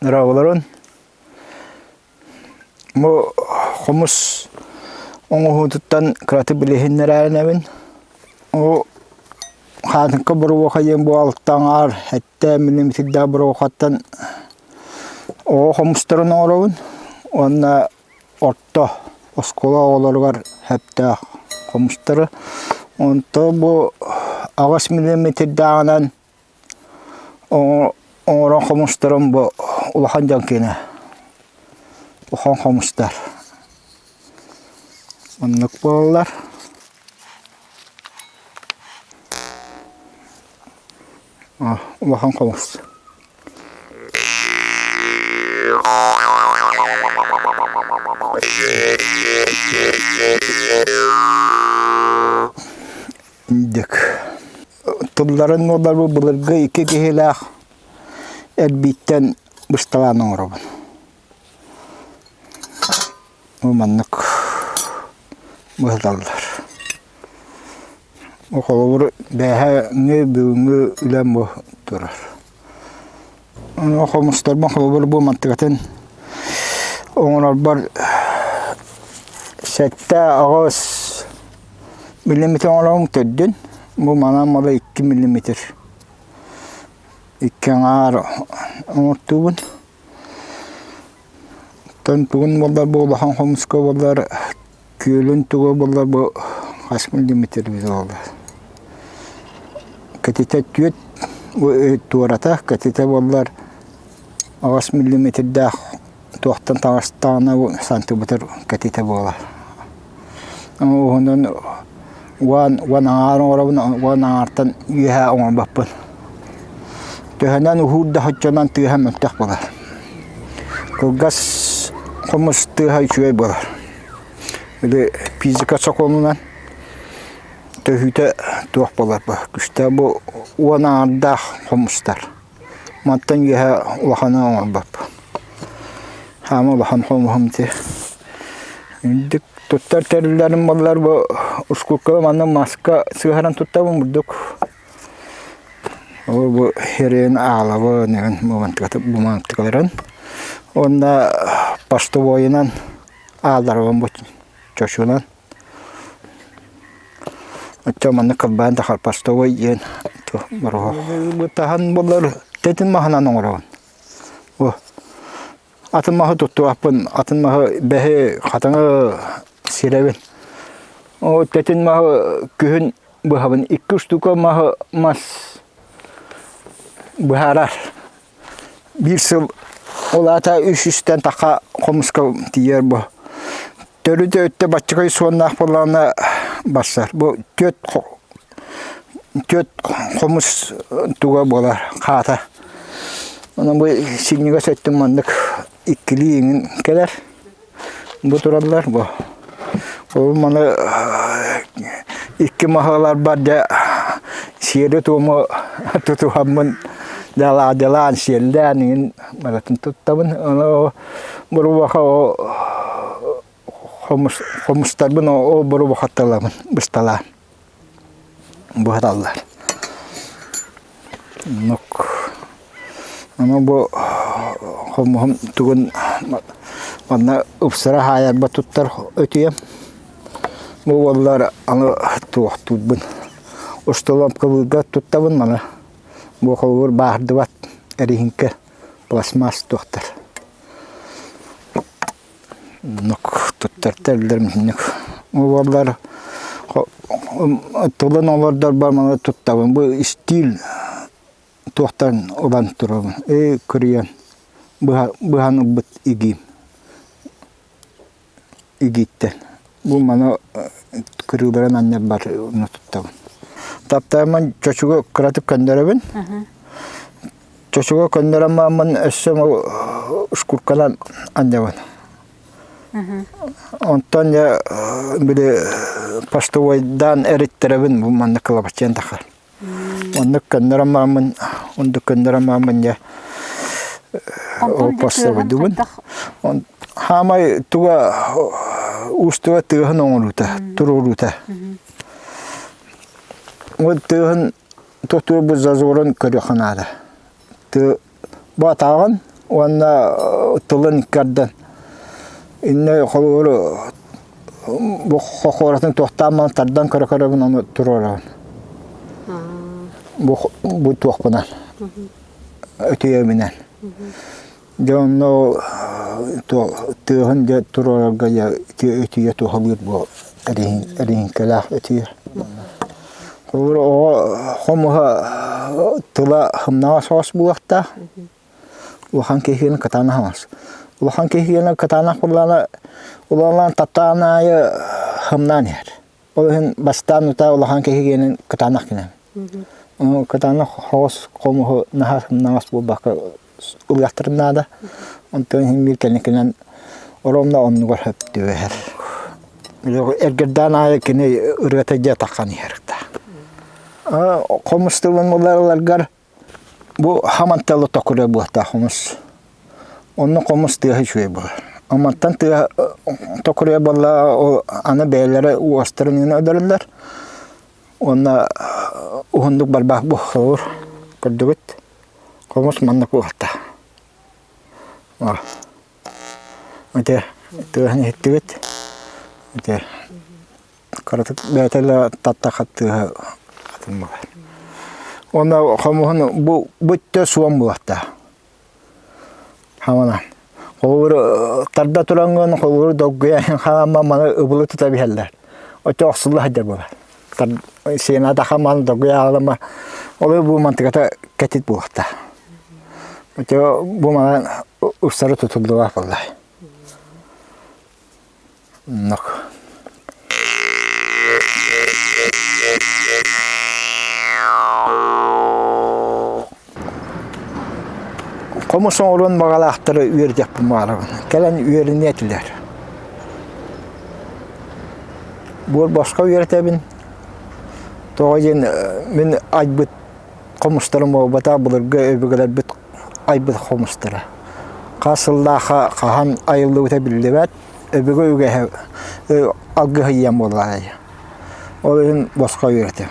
Дорооболорун. Бу хомус оҥоһуутуттан кыраты билиһиннэрээринэбин. Ол хаатыҥка боруоха диэн бу алтаҥаар эттэ миллиметрдээх боруохаттан оҕо хомустарын оҥоробун уонна орто оскуола оҕолоругар сөптөөх хомустары. Онтон бу 8 миллиметрдээҕинэн Оҥорон хомустарым бу улахан дьон киэнэ. Улахан хомустар. Оннук буолаллар. Улахан хомус. Дик. Тылларын уолларбыт былыргы икки киһилээх эрбииттэн бысталаан оҥоробун. Бу маннык быһыталлар. Холобур, бээһээҥҥи бүгүҥҥү үлэм бу турар. Хомустарбын холобур бу мантыкатын оҥорорбор 7-8 миллиметр оҥоробун төрдүн. Бу манан мала 2 миллиметр. Икки аҥаар оҥортуубун. Оттон тугун буоллар бу улахан хомуска буоллар күөлүн туга буоллар бу хас миллиметр буоллар. Кэтитэ түөрт туората, кэтитэ буоллар 8 миллиметрдээх туохтан таҕыстаҕына сантиметр кэтитэ буолар. Уһунун уон уон аҥаар оҥоробун, уон аҥаартан үөһэ оҥорбоппун. Төһөнөн уһуур да оччонон тыаһа мөлтөх буолар. Кылгас хомус тыаһа үчүгэй буолар. Или физика сокуонунан төһүүтэ туох буолар бу күстээх бу уон аҥаардаах хомустар. Мантан үөһэ улаханы оҥорбоппун. Хаама улахан хомуһум ити. Үрдүк туттар тэриллэрим буоллар бу ускулка манна маска сыһаран туттабын бурдук. Ол бу херин аалабын игин бу мантыкаларын. Уонна постовойунан аалларабын бу чочунан. Оччо маннык кылбаан да харпастовой диэн бу таһан буоллар тэтин маһынан оҥоробун. Бу атын маһы туттубаппын, атын маһы бэһи хатыҥы сирэбин. Ол тэтин маһы күһүн быһабын. Икки штука маһы мас быһаарар. Биир сыл ол аата үс үстэн таха хомуска тиийэр бу. Төрүт өттө баччакай суоннаах буоллаҕына барсар. Бу түөрт түөрт хомус туга буолар хаата. Онон бу синньигэс өттүн маннык иккилии иҥин кэлэр. Бу тураллар бу. Ол маны икки маһаларбар дьэ сиэри-туому тутуһаммын дьалаадьалаан сиэллээн иҥин барытын туттабын. Ону бурубаха хомус хомустарбын ол бурубахатталамын бысталаан быһаталлар. Оннук. Ону бу хомуһум тугун манна ыпсара хаайарба туттар өтүйэм. Бу буоллар аны туохтуурбун. Устоломкалыырга туттабын маны. Бу холобур бааһырдыбат эриһиҥкэ пластмасс туохтар. Оннук туттар тэриллэрим итинник. Бу буоллар тылын олордорбор маны туттабын. Бу истиил туохтан ылан турабын. Эй кырыйан быһан ылбыт игиим. Игииттэн. Бу маны кырыыларын анньарбар онно туттабын. Таптааммын чочуга кыратык көннөрөбүн. Чочуга көннөрөн мааммын өссө шкурканан анньабын. Онтон дьэ били постовойдаан эриттэрэбин бу маннык кылабаччыйан тахар. Оннук көннөрөн мааммын, оннук көннөрөн мааммын дьэ постовойдубун. Хаамай туга уустуга тыаһын оҥоруута, туруоруута. Ол тыаһын тохтуурбут зазорун көрүөххэ наада. Тыы бу атааҕын. Уонна тылын икки иннэ холобур бу хохуоратын туохтаан маан тардан көрө-көрөбүн ону туруорабын. Бу бу туохпунан өтүйэбинэн. Дьэ онно тыаһын дьэ туруорарга дьэ өтүйэ туһалыыр бу эриһиҥкэлээх өтүйэ. Холобур оҕо хомуһа тыла сымнаҕас соҕус буолуохтаах. Улахан киһигин кытаанах аҥас. Улахан киһигин кытаанах буоллаҕына улахан таптаан аайы хымнаан иһэр. Ол иһин бастаан утаа улахан киһигинин кытаанах гынан. Кытаанах хоҕус хомуһу наһаа сымнаҕас буолбакка ылыахтарын наада. Онтон иһин биир кэнникинэн оромно оннугар сөп түбэһэр. Эргэрдээн аайы кини ырыата дьэ таххан иһэр. Хомус тылын ыларгар Бу хаманталы токура буолтаах хомус. Онно хомус тыаһа үчүгэй буолар. Амматтан тыаһа токуруйа буолла ол аны бэйэлэрэ уостарын иҥэн өлөрөллөр. Уонна уһуннук барбах бу холобур көрдүгүт. Хомус маннык буолта. Ити тыаһын иһиттибит. Ити Кыратык бэйэтэ да таттахха тыаһа атын буолар. Уонна хомуһун бу бүттэ суон буолуохтаах. Хамана. Холобур тарда тураҥҥын холобур долгуйа хаама маны ыбылы тута биһэллэр. Оччо охсулла сылдьар буолар. Сиэнэ хаман долгуйа аҕалама ол бу мантыката кэтит буолуохтаах. Оччо бу манан устары тутуллубат буолла. Оннук. Хомус оҥоруон баҕалаахтары үөрдүөхпүн баҕарабын. Кэлэн үөрэниэ этилэр. Буор босхо үөрэтэбин. Тоҕо диэн мин айбыт хомустарым буолбатах былыргы өбүгэлэрбит айбыт хомустара. Хас сыллаахха хаһан айыллыбыта биллибэт. Өбүгэ үгэһэ алгыһыйыам буоллаҕай. Ол иһин босхо үөрэтэм.